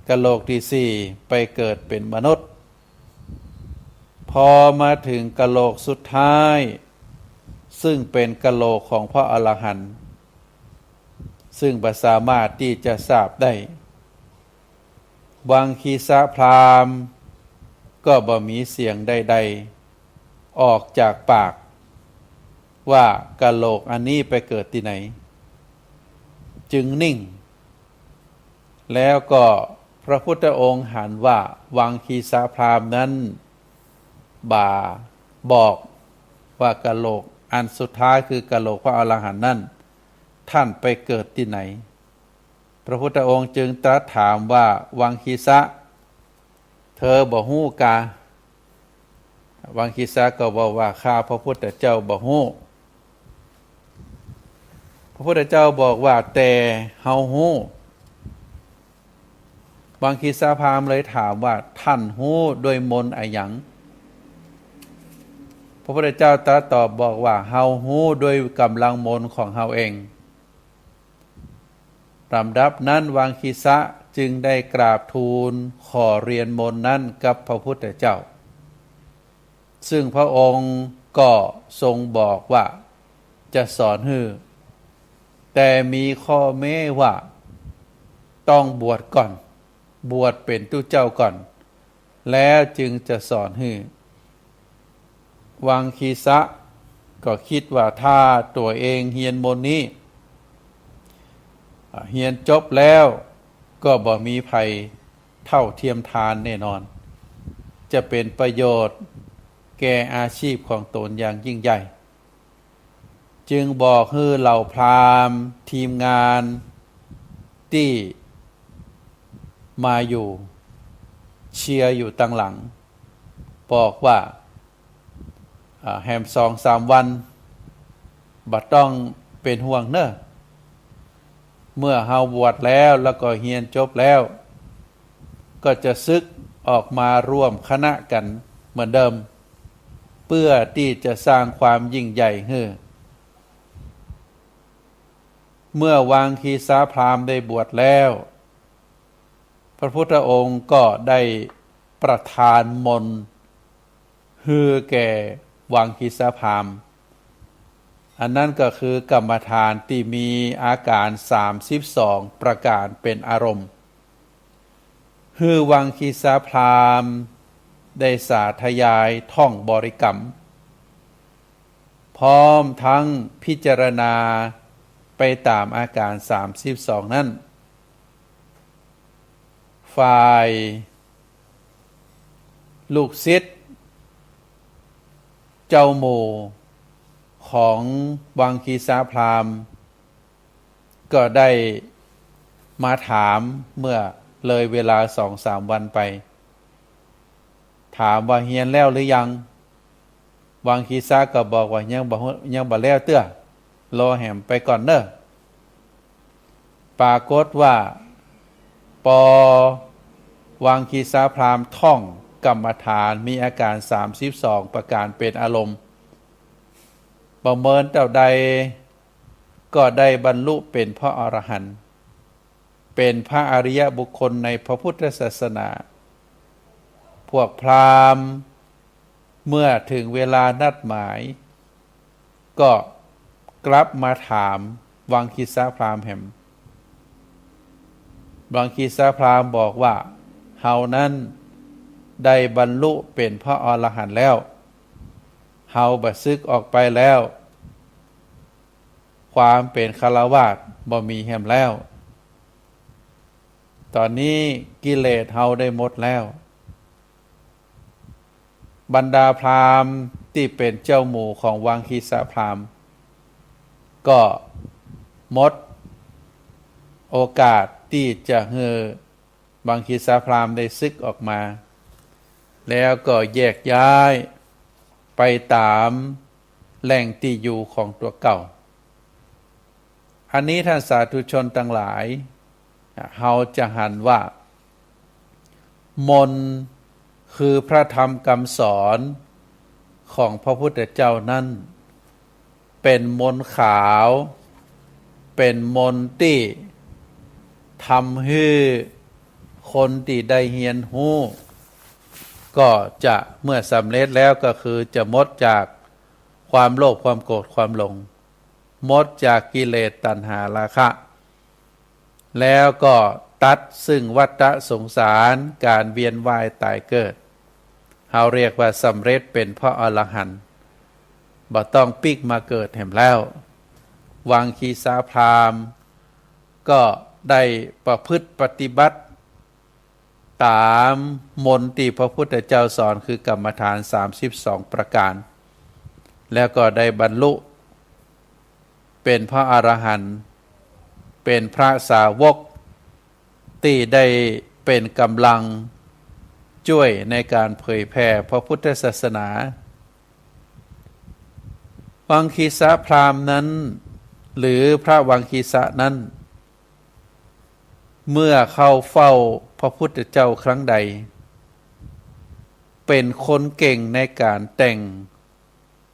กะโหลกตี้สี่ไปเกิดเป๋นมนุษย์ พอมาเถิงกะโหลกสุดท้าย ซึ่งเป๋นกะโหลกของพระอรหันต์ ซึ่งบ่สามารถตี้จะทราบได้ วังคีสพราหมณ์ก็บ่มีเสียงใดๆ ออกจากปาก ว่ากะโหลกอันนี้ไปเกิดตี้ไหน จึงนิ่ง แล้วก็พระพุทธองค์หันว่าวังคีสพราหมณ์นั้นบ่าบอกว่ากะโหลกอันสุดท้ายคือกะโหลกพระอรหันต์นั้น ท่านไปเกิดตี้ไหน พระพุทธองค์จึงตรัสถามว่า วังคีสะ เธอบ่ฮู้กา วังคีสะก็บอกว่า ข้าพระพุทธเจ้าบ่ฮู้ พระพุทธเจ้าบอกว่า แต่เฮาฮู้ วังคีสพราหมณ์เลยถามว่า ท่านฮู้ด้วยมนต์อะหยัง พระพุทธเจ้าตรัสตอบบอกว่า เฮาฮู้ด้วยก๋ำลังมนต์ของเฮาเอง ลำดับนั้นวังคีสะจึงได้กราบทูลขอเฮียนมนต์นั้นกับพระพุทธเจ้า ซึ่งพระองค์ก็ทรงบอกว่าจะสอนหื้อ แต่มีข้อแม้ว่าต้องบวชก่อน บวชเป๋นตุ๊เจ้าก่อน แล้วจึงจะสอนหื้อ วังคีสะก็กึ๊ดว่าถ้าตั๋วเองเฮียนมนต์นี้ อ่า เฮียนจบแล้วก็บ่มีภัยเท่าเทียมทานแน่นอน จะเป๋นประโยชน์แก่อาชีพของตนอย่างยิ่งใหญ่ จึงบอกหื้อเหล่าพราหมณ์ทีมงานตี้มาอยู่เชียร์อยู่ตังหลัง บอกว่า อ่า แหมสองสามวัน บ่ต้องเป๋นห่วงเน่อ เมื่อเฮาบวชแล้ว แล้วก็เฮียนจบแล้ว ก็จะสึกออกมาร่วมคณะกั๋นเหมือนเดิม เปื้อตี้จะสร้างความยิ่งใหญ่หื้อ เมื่อวังคีสาพราหมณ์ได้บวชแล้ว พระพุทธองค์ก็ได้ประทานมนต์หื้อแก่วังคีสาพราหมณ์ อันนั้นก็คือกรรมฐานตี้มีอาก๋านสามสิบสองประก๋านเป๋นอารมณ์ หื้อวังคีสาพราหมณ์ได้สาธยายท่องบริกรรม พร้อมตึงพิจารณาไปต๋ามอาก๋านสามสิบสองนั้น ฝ่ายลูกศิษย์เจ้าหมู่ของวังคีสาพราหมณ์ ก็ได้มาถามเมื่อเลยเวลาสองสามวันไป ถามว่าเฮียนแล้วหรือยัง วังคีสะก็บอกว่ายังบ่ ยังบ่แล้วเตื้อ รอแหมไปก่อนเน่อ ปรากฏว่าปอวังคีสะพราหมณ์ท่องกรรมฐานมีอาก๋านสามสิบสองประก๋านเป๋นอารมณ์ ประเมินเต้าใด ก็ได้บรรลุเป๋นพระอรหันต์ เป๋นพระอริยบุคคลในพระพุทธศาสนา พวกพราหมณ์เมื่อเถิงเวลานัดหมาย ก็กลับมาถามวังคีสะพราหมณ์แหม วังคีสะพราหมณ์บอกว่า เฮานั้นได้บรรลุเป๋นพระอรหันต์แล้ว เฮาบ่สึกออกไปแล้ว ความเป๋นฆราวาสบ่มีแหมแล้ว ต๋อนนี้กิเลสเฮาได้หมดแล้ว บรรดาพราหมณ์ตี้เป๋นเจ้าหมู่ของวังคีสะพราหมณ์ ก็หมดโอกาสตี้จะหื้อวังคีสะพราหมณ์ได้สึกออกมา แล้วก็แยกย้ายไปต๋ามแหล่งตี้อยู่ของตั๋วเก่า อันนี้ท่านสาธุชนตังหลาย เฮาจะหันว่า มนต์คือพระธรรมกำสอนของพระพุทธเจ้านั้น เป๋นมนต์ขาว เป๋นมนต์ตี้ทำหื้อคนตี้ได้เฮียนฮู้ ก็จะเมื่อสำเร็จแล้วก็คือจะหมดจากความโลภ ความโกรธ ความหลง หมดจากกิเลสตัณหาราคะ แล้วก็ตัดซึ่งวัฏสงสารก๋านเวียนว่ายต๋ายเกิด เฮาเรียกว่าสำเร็จเป๋นพระอรหันต์ บ่ต้องปิ๊กมาเกิดแหมแล้ว วังคีสาพราหมณ์ก็ได้ประพฤติปฏิบัติ ต๋ามมนต์ตี้พระพุทธเจ้าสอนคือกรรมฐานสามสิบสองประก๋าน แล้วก็ได้บรรลุเป๋นพระอรหันต์ เป๋นพระสาวกตี้ได้เป๋นก๋ำลังจ้วยในก๋านเผยแผ่พระพุทธศาสนา วังคีสะพราหมณ์นั้น หรือพระวังคีสะนั้น เมื่อเข้าเฝ้าพระพุทธเจ้าครั้งใด เป๋นคนเก่งในก๋านแต่ง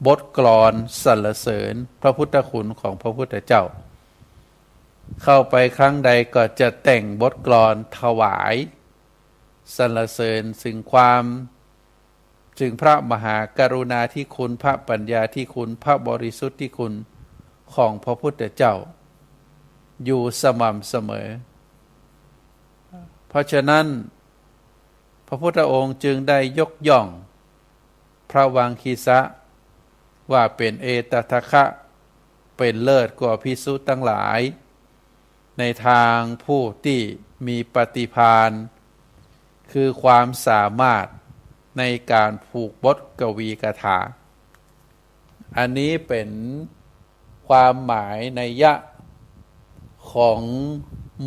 บทกลอนสรรเสริญพระพุทธคุณของพระพุทธเจ้า เข้าไปครั้งใดก็จะแต่งบทกลอนถวายสรรเสริญซึ่งความ ซึ่งพระมหากรุณาธิคุณ พระปัญญาธิคุณ พระบริสุทธิคุณของพระพุทธเจ้า อยู่สม่ำเสมอ เพราะฉะนั้น พระพุทธองค์จึงได้ยกย่องพระวังคีสะว่าเป๋นเอตทัคคะ เป๋นเลิศกว่าภิกษุตังหลาย ในตางผู้ตี้มีปฏิภาณ คือความสามารถในก๋านผูกบทกวีคาถา อันนี้เป๋นความหมายนัยยะของ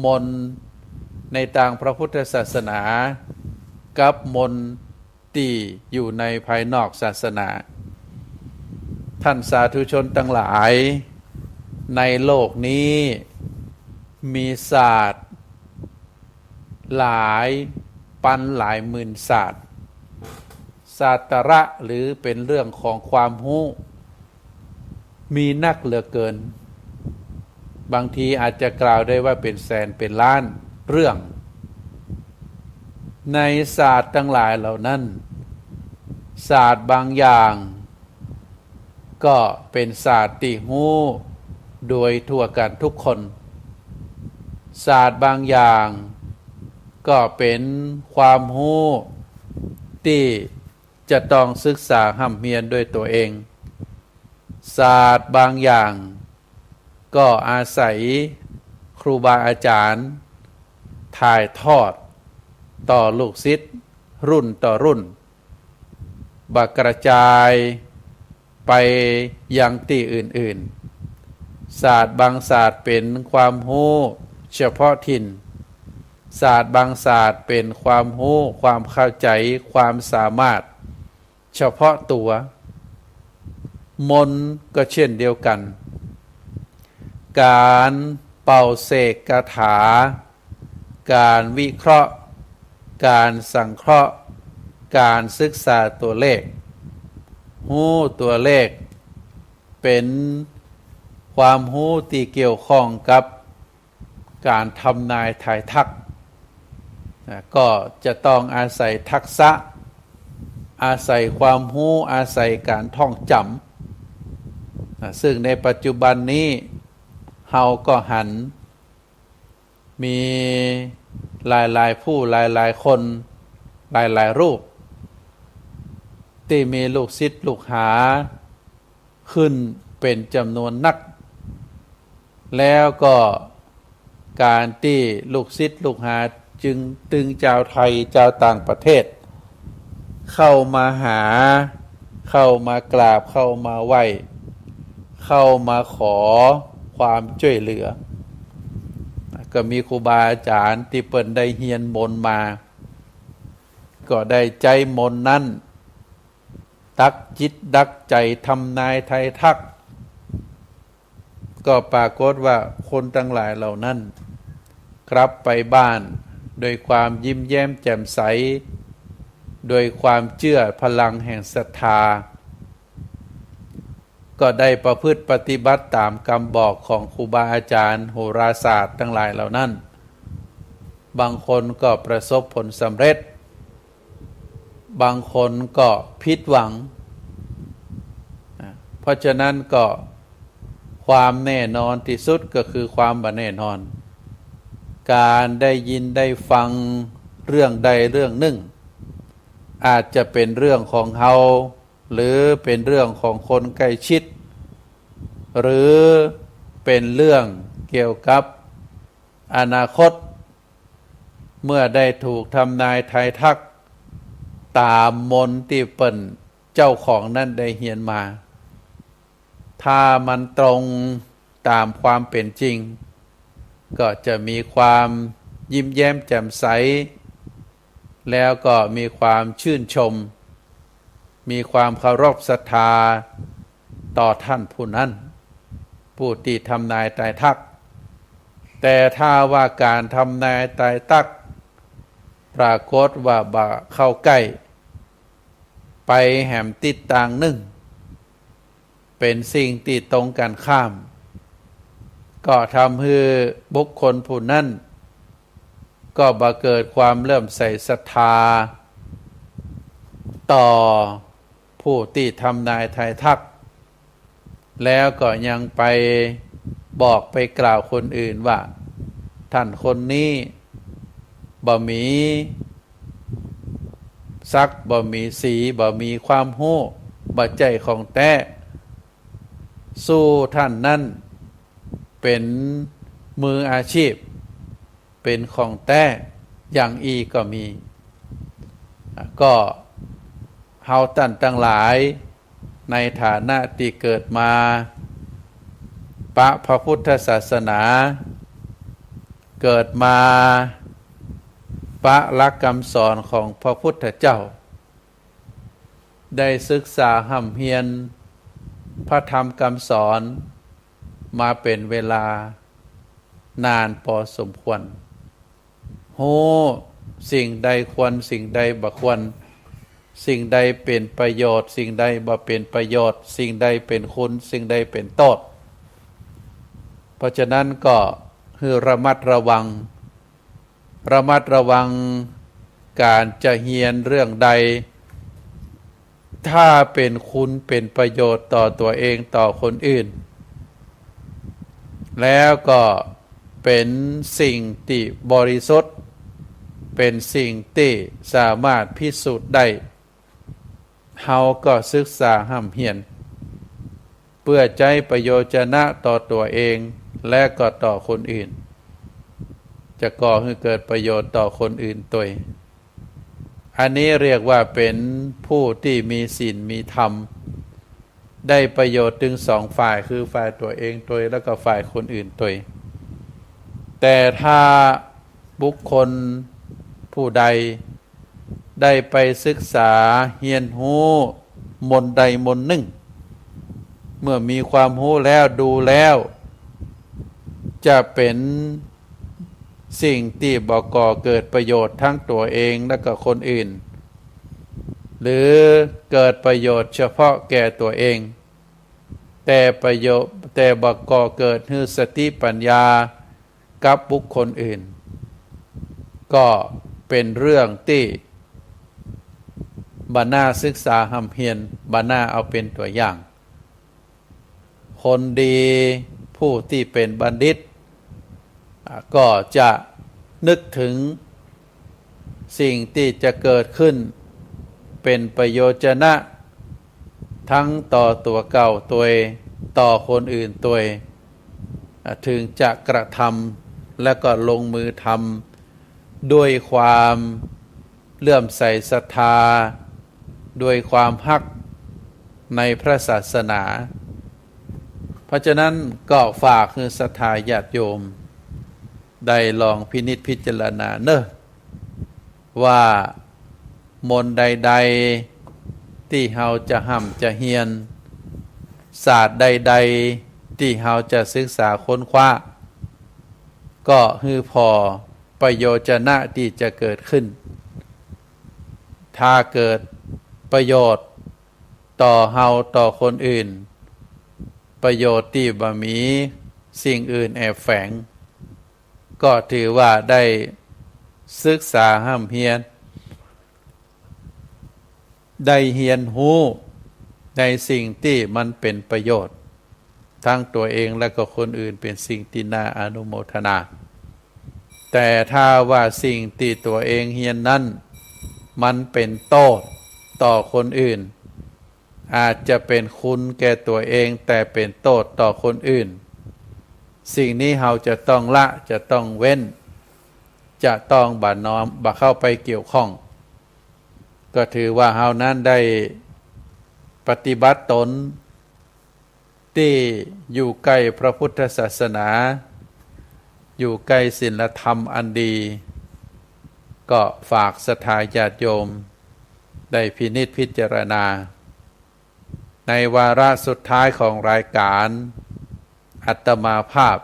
มนต์ในตางพระพุทธศาสนา กับมนต์ตี้อยู่ในภายนอกศาสนา ท่านสาธุชนตังหลาย ในโลกนี้มีศาสตร์หลายปันหลายหมื่นศาสตร์ ศาสตระหรือเป๋นเรื่องของความฮู้ มีนักเหลือเกิน บางทีอาจจะกล่าวได้ว่าเป๋นแสนเป๋นล้านเรื่อง ในศาสตร์ตังหลายเหล่านั้น ศาสตร์บางอย่าง ก็เป๋นศาสตร์ตี้ฮู้โดยทั่วกั๋นทุกคน ศาสตร์บางอย่างก็เป๋นความฮู้ตี้จะต้องศึกษาฮ่ำเฮียนด้วยตั๋วเอง ศาสตร์บางอย่างก็อาศัยครูบาอาจ๋ารย์ถ่ายทอดต่อลูกศิษย์รุ่นต่อรุ่น บ่กระจายไปยังตี้อื่นๆ ศาสตร์บางศาสตร์เป๋นความฮู้เฉพาะถิ่น ศาสตร์บางศาสตร์เป๋นความฮู้ ความเข้าใจ๋ ความสามารถเฉพาะตั๋ว มนต์ก็เช่นเดียวกั๋น ก๋านเป่าเสกคาถา ก๋านวิเคราะห์ ก๋านสังเคราะห์ ก๋านศึกษาตั๋วเลข ฮู้ตั๋วเลข เป๋นความฮู้ตี้เกี่ยวข้องกับก๋านทำนายทายทัก นะ ก็จะต้องอาศัยทักษะ อาศัยความฮู้ อาศัยก๋านท่องจ๋ำ นะ ซึ่งในปัจจุบันนี้เฮาก็หัน มีหลายๆ ผู้หลายๆ คน หลายๆ รูป ตี้มีลูกศิษย์ลูกหาขึ้นเป๋นจ๋ำนวนนัก แล้วก็ก๋านตี้ลูกศิษย์ลูกหาตึง ตึงจาวไทยจาวต่างประเทศ เข้ามาหา เข้ามากราบ เข้ามาไหว้ เข้ามาขอความจ้วยเหลือ ก็มีครูบาอาจ๋ารย์ตี้เปิ้นได้เฮียนมนต์มา ก็ได้ใจ๊มนต์นั้นดักจิตดักใจ๋ทำนายทายทัก ก็ปรากฏว่าคนตังหลายเหล่านั้น กลับไปบ้านด้วยความยิ้มแย้มแจ่มใส ด้วยความเจื้อพลังแห่งศรัทธา ก็ได้ประพฤติปฏิบัติต๋ามกำบอกของครูบาอาจ๋ารย์โหราศาสตร์ตังหลายเหล่านั้น บางคนก็ประสบผลสำเร็จ บางคนก็ผิดหวัง นะ เพราะฉะนั้นก็ความแน่นอนตี้สุดก็คือความบ่แน่นอน ก๋านได้ยินได้ฟังเรื่องใดเรื่องนึ่ง อาจจะเป๋นเรื่องของเฮา หรือเป๋นเรื่องของคนใก้ชิด หรือเป๋นเรื่องเกี่ยวกับอนาคต เมื่อได้ถูกทำนายทายทักต๋ามมนต์ตี้เปิ้นเจ้าของนั้นได้เฮียนมา ถ้ามันตรงต๋ามความเป๋นจริง ก็จะมีความยิ้มแย้มแจ่มใส แล้วก็มีความชื่นชม มีความเคารพศรัทธาต่อท่านผู้นั้น ผู้ตี้ทำนายทายทัก แต่ถ้าว่าก๋านทำนายทายทัก ปรากฏว่าบ่เข้าใก้ ไปแหมทิศตางนึ่ง เป๋นสิ่งตี้ตรงกั๋นข้าม ก็ทำหื้อบุคคลผู้นั้น ก็บ่เกิดความเลื่อมใสศรัทธา ต่อผู้ตี้ทำนายทายทัก แล้วก็ยังไปบอกไปกล่าวคนอื่นว่า ท่านคนนี้บ่มีศักดิ์ บ่มีศรี บ่มีความฮู้ บ่ใจ้ของแต๊ สู้ท่านนั้นเป๋นมืออาชีพ เป๋นของแต๊ อย่างอี้ก็มี ก็เฮาต้านตังหลาย ในฐานะตี้เกิดมาปะพระพุทธศาสนา เกิดมาปะหลักกำสอนของพระพุทธเจ้า ได้ศึกษาฮ่ำเฮียนพระธรรมกำสอนมาเป๋นเวลานานปอสมควร ฮู้สิ่งใดควร สิ่งใดบ่ควร สิ่งใดเป๋นประโยชน์ สิ่งใดบ่เป๋นประโยชน์ สิ่งใดเป๋นคุณ สิ่งใดเป๋นโต้ษ เพราะฉะนั้นก็หื้อระมัดระวัง ระมัดระวังก๋านจะเฮียนเรื่องใด ถ้าเป๋นคุณเป๋นประโยชน์ต่อตั๋วเองต่อคนอื่น แล้วก็เป๋นสิ่งตี้บริสุทธิ์ เป๋นสิ่งตี้สามารถพิสูจน์ได้ เฮาก็ศึกษาฮ่ำเฮียน เปื้อใจ๊ประโยชนะต่อตั๋วเอง และก็ต่อคนอื่น จะก่อหื้อเกิดประโยชน์ต่อคนอื่นตวย อันนี้เรียกว่าเป๋นผู้ตี้มีศีลมีธรรม ได้ประโยชน์ตึงสองฝ่าย คือฝ่ายตั๋วเองตวย แล้วก็ฝ่ายคนอื่นตวย แต่ถ้าบุคคลผู้ใดได้ไปศึกษาเฮียนฮู้มนต์ใดมนต์นึ่ง เมื่อมีความฮู้แล้วดูแล้ว จะเป๋นสิ่งตี้บ่ก่อเกิดประโยชน์ทั้งตั๋วเองและก็คนอื่น หรือเกิดประโยชน์เฉพาะแก่ตั๋วเอง แต่ประโยชน์ แต่บ่ก่อเกิดหื้อสติปัญญากับบุคคลอื่น ก็เป๋นเรื่องตี้บ่น่าศึกษาฮ่ำเฮียน บ่น่าเอาเป๋นตั๋วอย่าง คนดีผู้ตี้เป๋นบัณฑิต อ่า ก็จะนึกถึงสิ่งตี้จะเกิดขึ้นเป๋นประโยชนะ ทั้งต่อตั๋วเก่าตวย ต่อคนอื่นตวย อ่า ถึงจะกระทำ และก็ลงมือทำด้วยความเลื่อมใสศรัทธา ด้วยความฮักในพระศาสนา เพราะฉะนั้นก็ฝากหื้อศรัทธาญาติโยมได้ลองพินิจพิจารณาเนอะ ว่ามนต์ใดๆ ตี้เฮาจะฮ่ำจะเฮียน ศาสตร์ใดๆ ตี้เฮาจะศึกษาค้นคว้า ก็หื้อผ่อประโยชนะตี้จะเกิดขึ้น ถ้าเกิดประโยชน์ต่อเฮาต่อคนอื่น ประโยชน์ตี้บ่มีสิ่งอื่นแอบแฝง ก็ถือว่าได้ศึกษาฮ่ำเฮียน ได้เฮียนฮู้ในสิ่งตี้มันเป๋นประโยชน์ ทั้งตั๋วเองและก็คนอื่น เป๋นสิ่งตี้น่าอนุโมทนา แต่ถ้าว่าสิ่งตี้ตั๋วเองเฮียนนั้น มันเป๋นโต้ษต่อคนอื่น อาจจะเป๋นคุณแก่ตั๋วเอง แต่เป๋นโต้ษต่อคนอื่น สิ่งนี้เฮาจะต้องละ จะต้องเว้น จะต้องบ่น้อม บ่เข้าไปเกี่ยวข้อง ก็ถือว่าเฮานั้นได้ปฏิบัติตนตี้อยู่ใก้พระพุทธศาสนา อยู่ใก้ศีลธรรมอันดี ก็ฝากศรัทธาญาติโยมได้พินิจพิจารณา ในวาระสุดท้ายของรายการ อาตมาภาพ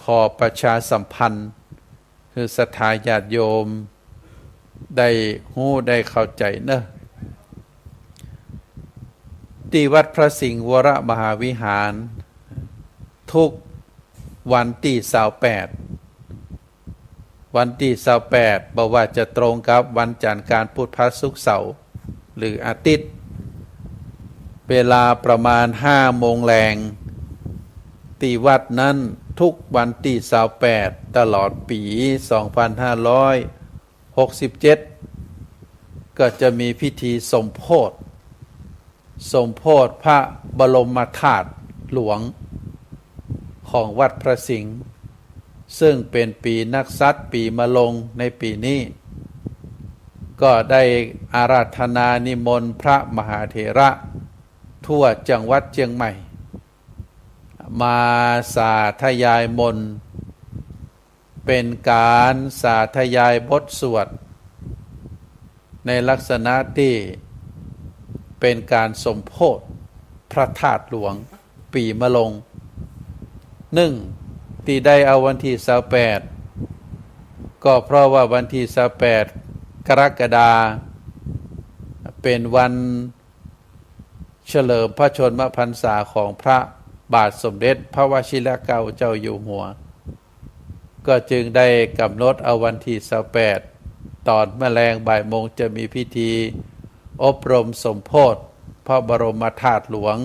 ขอประชาสัมพันธ์หื้อศรัทธาญาติโยมได้ฮู้ได้เข้าใจ๋เนอะ ตี้วัดพระสิงห์วรมหาวิหาร ทุกวันตี้ซาวแปด วันตี้ซาวแปด บ่ว่าจะตรงกับวันจันทร์ อังคาร พุธ พฤหัส ศุกร์ เสาร์ หรืออาทิตย์ เวลาประมาณห้าโมงแลง ตี้วัดนั้นทุกวันตี้ซาวแปด ตลอดปี๋สองพันห้าร้อยหกสิบเจ็ด ก็จะมีพิธีสมโภช สมโภชพระบรมธาตุหลวงของวัดพระสิงห์ ซึ่งเป๋นปี๋นักษัตริย์ปี๋มะโรงในปี๋นี้ ก็ได้อาราธนานิมนต์พระมหาเถระทั่วจังหวัดเจียงใหม่ มาสาธยายมนต์ เป๋นก๋านสาธยายบทสวด ในลักษณะตี้เป๋นก๋านสมโภชพระธาตุหลวงปี๋มะโรง นึ่งตี้ได้เอาวันตี้ซาวแปด ก็เพราะว่าวันตี้ซาวแปด กรกฎา เป๋นวัน เฉลิมพระชนมพรรษาของพระบาทสมเด็จพระวชิรเกล้าเจ้าอยู่หัว ก็จึงได้กำหนดเอาวันตี้ซาวแปด ต๋อนแมลงบ่ายโมงจะมีพิธี อบรมสมโภชพระบรมธาตุหลวง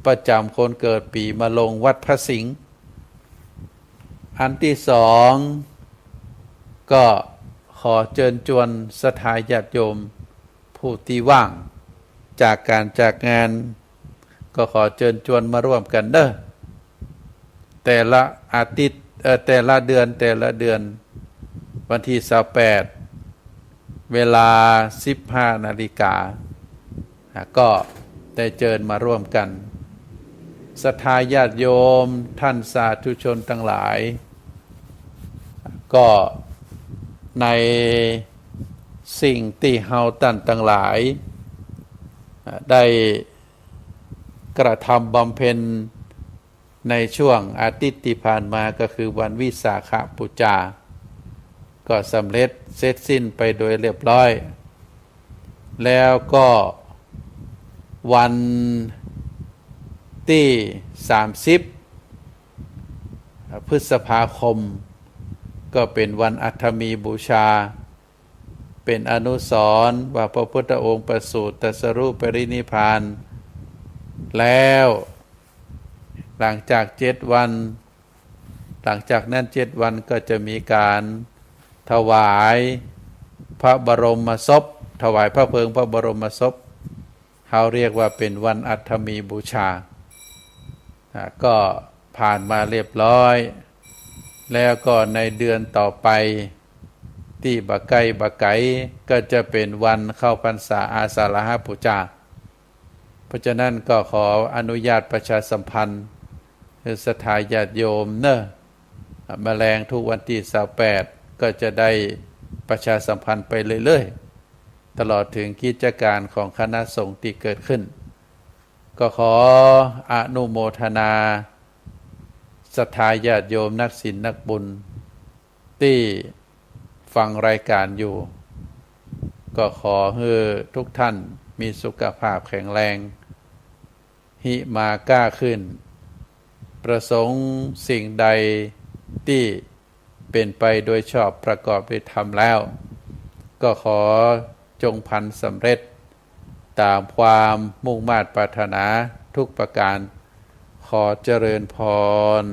ประจ๋ำคนเกิดปี๋มะโรงวัดพระสิงห์ อันตี้สองก็ขอเจิญจวนศรัทธาญาติโยมผู้ตี้ว่างจากก๋านจากงาน ก็ขอเจิญจวนมาร่วมกั๋นเน่อ แต่ละอาทิตย์ เอ่อ แต่ละเดือน แต่ละเดือน วันตี้ซาวแปด เวลาสิบห้านาฬิกา อ่ะ ก็ได้เจิญมาร่วมกั๋น ศรัทธาญาติโยมต้านสาธุชนตังหลาย ก็ในสิ่งตี้เฮาต้านตังหลาย อ่ะ ได้กระทำบำเพ็ญ ในช่วงอาทิตย์ตี้ผ่านมาก็คือวันวิสาขบูชา ก็สำเร็จเสร็จสิ้นไปโดยเรียบร้อย แล้วก็วันตี้สามสิบพฤษภาคม ก็เป๋นวันอัฏฐมีบูชา เป๋นอนุสรณ์ว่าพระพุทธองค์ประสูติตรัสรู้ปรินิพพานแล้ว หลังจากเจ็ดวัน หลังจากนั้นเจ็ดวันก็จะมีก๋านถวายพระบรมศพ ถวายพระเพลิงพระบรมศพ เฮาเรียกว่าเป๋นวันอัฏฐมีบูชา อ่า ก็ผ่านมาเรียบร้อย แล้วก็ในเดือนต่อไปตี้บ่ใก้บ่ไก๋ก็จะเป๋นวันเข้าพรรษาอาสาฬหบูชา เพราะฉะนั้นก็ขออนุญาตประชาสัมพันธ์หื้อศรัทธาญาติโยมเน่อ มะแลงทุกวันตี้ซาวแปด ก็จะได้ประชาสัมพันธ์ไปเรื่อยๆ ตลอดเถิงกิจก๋านของคณะสงฆ์ตี้เกิดขึ้น ก็ขออนุโมทนาศรัทธาญาติโยมนักศีลนักบุญ ตี้ฟังรายก๋านอยู่ ก็ขอหื้อทุกท่านมีสุขภาพแข็งแรง หิมาก้าขึ้น ประสงค์สิ่งใดตี้เป๋นไปโดยชอบประกอบด้วยธรรมแล้ว ก็ขอจงพลันสำเร็จต๋ามความมุ่งมาดปรารถนาทุกประก๋าน ขอเจริญพร